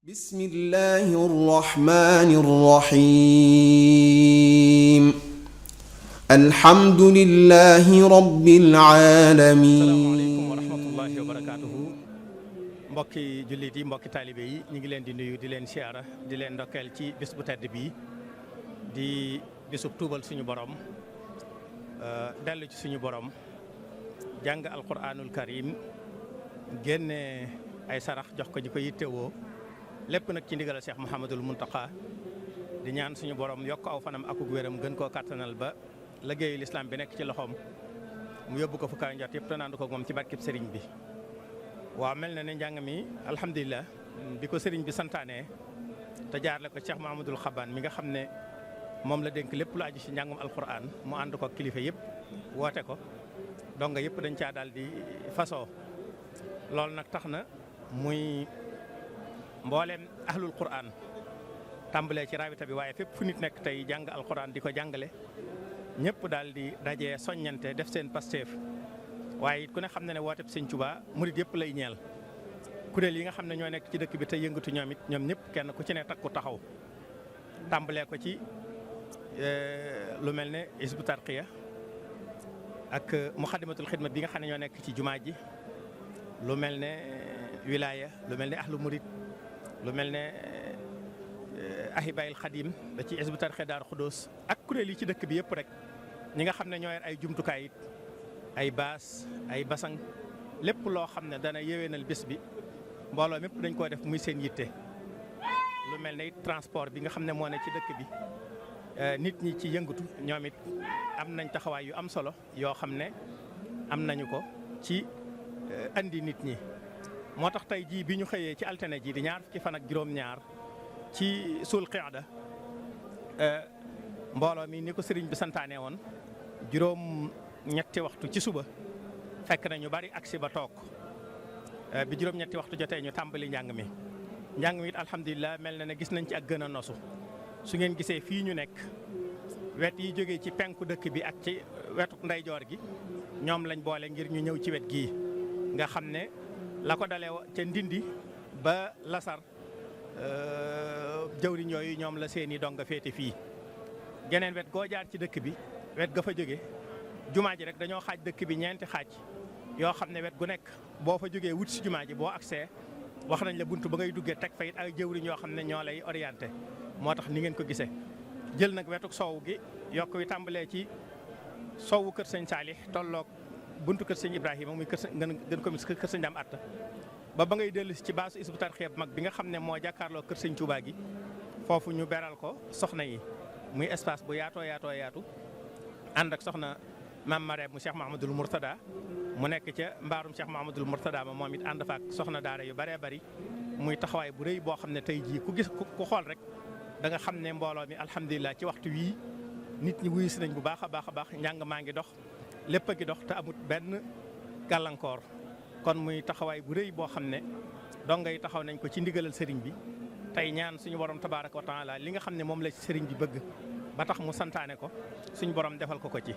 بسم الله الرحمن الرحيم الحمد لله رب العالمين asalaamaaleykum wa rahmatullahi wa barakaatuhu mbokki jullit yi mbokki taalibe yi ñu ngi leen di nuyu di leen siyaara di leen ndokkeel ci bis bu tedd bii di bisub tuubal suñu borom dellu ci suñu borom jàng alquranul karim génne ay sarax jox ko ñi ko yittewoo lépp nag ci ndigal Cheikh Mouhamadul Mountakha di ñaan suñu borom yokk aw fanam akuk wéram gën koo kattanal ba liggéeyu lislaam bi nekk ci loxoom mu yóbbu ko fu kaw njot yëpp te naandu ko moom ci barkib sëriñ bi. waaw mel na ne njàng mi alhamdulilah bi ko sëriñ bi santaane te jaarle ko Cheikh Mouhamadul Xabaan mi nga xam ne moom la dénk lépp lu aju ci njàngum alquran mu ànd ko kilifa yëpp woote ko donga yëpp dañ caa daal di fasoo loolu nag tax na muy mbooleem ahlul quran tàmbalee ci rabita bi waaye fépp fu nit nekk tey jàng alquran di ko jàngale ñëpp daal di dajee soññante def seen pasteef waaye it ku ne xam ne ne wooteb Sëñ Tuubaa murit yëpp lay ñeel kuréel yi nga xam ne ñoo nekk ci dëkk bi tey yëngatu ñoom it ñoom ñëpp kenn ku ci ne takku taxaw tàmbalee ko ci lu mel ne Hizbut Tarqiyyah ak Muxaddamatul Xidma bi nga xam ne ñoo nekk ci jumaa ji lu mel ne wilaya lu mel ne ahlu murit lu mel ne ahibayil xadim da ci Hizbut Tarqiyyah Daaru Xudoos ak kuréel yi ci dëkk bi yëpp rek ñi nga xam ne ñoo yor ay jumtukaay it ay baas ay basang lépp loo xam ne dana yéwénal bés bi mbooloo mépp dañ koo def muy seen yitte lu mel ne it transport bi nga xam ne moo ne ci dëkk bi nit ñi ci yëngatu ñoom it am nañ taxawaay yu am solo yoo xam ne am nañu ko ci andi nit ñi moo tax tey jii bi ñu xëyee ci altine ji di ñaar fukki fan ak juróom-ñaar ci sul qiada mbooloo mi ni ko sëriñ bi santaane woon juróom-ñetti waxtu ci suba fekk na ñu bari agsi ba toog bi juróom-ñetti waxtu jotee ñu tàmbali njàng mi it alhamdulilah mel na ne gis nañ ci ak gën a nosu su ngeen gisee fii ñu nekk wet yi jógee ci penku dëkk bi ak ci wetu ndeyjoor gi ñoom lañ boole ngir ñu ñëw ci wet gii nga xam ne la ko dalee ca Ndindi ba Lasar jawriñ yooyu ñoom la seeni donga féete fii geneen wet goo jaar ci dëkk bi wet ga fa jóge jumaa ji rek dañoo xaaj dëkk bi ñeenti xaaj yoo xam ne wet gu nekk boo fa jógee wut si jumaa ji boo agsee wax nañ la buntu ba ngay duggee teg fa it ay jëwriñ yoo xam ne ñoo lay orienté moo tax ni ngeen ko gisee jël nag wetuk soow gi yokk wi tàmbalee ci soowu kër sëñ Saalix tolloog buntu kër sëñ Ibrahima muy kër gën ko mis kër sëñ Dam Atta ba ngay dellu ci baasu Hizbut Tarqiyyah mag bi nga xam ne moo jàkkaarloo kër sëñ Tuubaa gi foofu ñu beral ko soxna yi muy espace bu yaatu ànd ak soxna Maam Mareem mu Cheikh Mahamadul Mourtada mu nekk ca mbaarum Cheikh Mahamadul Mourtada ma moom it ànd fa ak soxna daara yu bëree bëri muy taxawaay bu rëy boo xam ne tey jii ku gis ku xool rek da nga xam ne mbooloo mi alhamdulilah ci waxtu wii nit ñi wuyu si nañ bu baax a baax njàng maa ngi dox lépp a ngi dox te amut benn gàllankoor kon muy taxawaay bu rëy boo xam ne donga yi taxaw nañ ko ci ndigalal sëriñ bi tey ñaan suñu borom tabaaraka wa taala li nga xam ne moom la sëriñ bi bëgg ba tax mu santaane ko suñu borom defal ko ci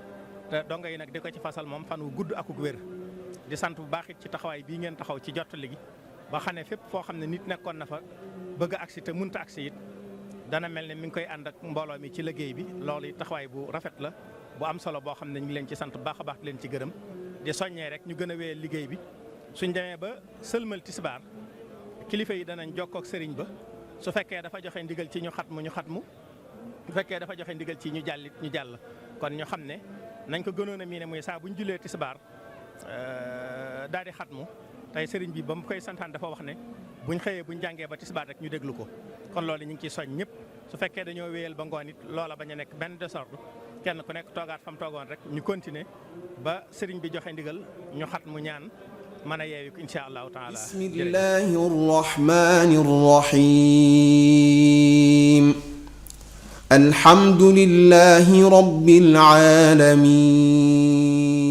te donga yi nag di ko ci fasal moom fan wu gudd akuk wér di sant bu baax it ci taxawaay bii ngeen taxaw ci jottali gi ba xam ne fépp foo xam ne nit nekkoon na fa bëgg a agsi te mënta agsi it dana mel ne mi ngi koy ànd ak mbooloo mi ci liggéey bi loolu it taxawaay bu rafet la bu am solo boo xam ne ñu ngi leen ci sant bu baax a baax di leen ci gërëm di soññee rek ñu gën a wéyal liggéey bi suñ demee ba sëlmal tisbaar kilifa yi danañ jokkoo ak sëriñ ba su fekkee dafa joxe ndigal ci ñu xatmu su fekkee dafa joxe ndigal ci ñu jàllit ñu jàll kon ñu xam ne nañ ko gënoon a miine muy saa buñ julee tisbaar daal di xatmu tey sëriñ bi ba mu koy santaan dafa wax ne buñ xëyee buñ jàngee ba tisbaar rek ñu déglu ko kon loolu ñu ngi ciy soñ ñëpp su fekkee dañoo wéyal ba ngoon it loola bañ a nekk benn désordre kenn ku nekk toogaat fa mu toogoon rek ñu continuer ba sëriñ bi joxe ndigal ñu xatmu ñaan mën a yeewi ko incha allahu taala. bismillahi rahmani rahim alhamdulillahi rabbil alamin